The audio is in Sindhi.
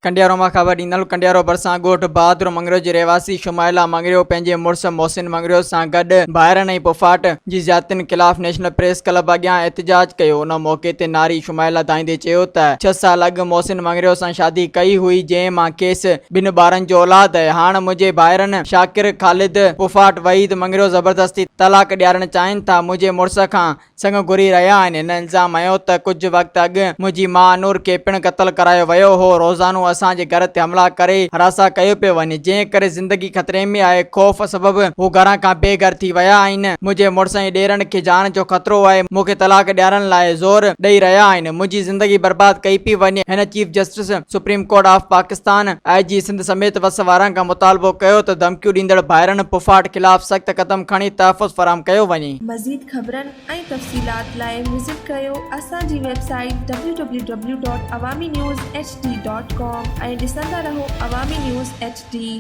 ڪنڊيارو مان خبر ڏيندڙ ڪنڊيارو ڀرسان ڳوٺ بهادر مڱريو جي رهواسي شمائلا مڱريو پنهنجي مڙس محسن مڱريو سان گڏ ڀائرن ۽ پڦاٽ جي زيادتين خلاف نيشنل پريس ڪلب اڳيان احتجاج ڪيو. ان موقعي تي ناري شمائلا دانهيندي چيو ته ڇهه سال اڳ محسن مڱريو سان شادي ڪئي هئي جنهن مان کيس ٻن ٻارن جو اولاد آهي هاڻ منهنجي ڀائرن شاڪر، خالد، پڦاٽ وحيد مڱريو زبردستي طلاق ڏيارڻ چاهين ٿا منهنجي مڙس کان سڱ گهري رهيا آهن. هن الزام هنيو ته ڪجهه وقت اڳ منهنجي ماء نور کي پڻ قتل ڪرايو ويو هو، روزانو اسان جي گهر تي حملا ڪري هراسان ڪيو پيو وڃي، جنهن ڪري زندگي خطري ۾ آهي، خوف سبب هو گهران کان بي گهر ٿي ويا آهن، منهنجي مڙس ۽ ڏيرن کي جان جو خطرو آهي، مون کي طلاق ڏيارڻ لاء زور ڏئي رهيا آهن، منهنجي زندگي برباد ڪئي پئي وڃي. هن chief justice supreme court of Pakistan, I G Sindh سميت وس وارن کان مطالبو ڪيو ته ڌمڪيون ڏيندڙ ڀائرن پڦاٽ خلاف سخت قدم کڻي تحفظ فراهم ڪيو وڃي. مزيد خبرن ۽ تفصيلات لاء وزٽ ڪريو اسان جي website W W W dot Awami news H D dot com ۽ ڏسندا رهو عوامي نيوز ايڇ ڊي.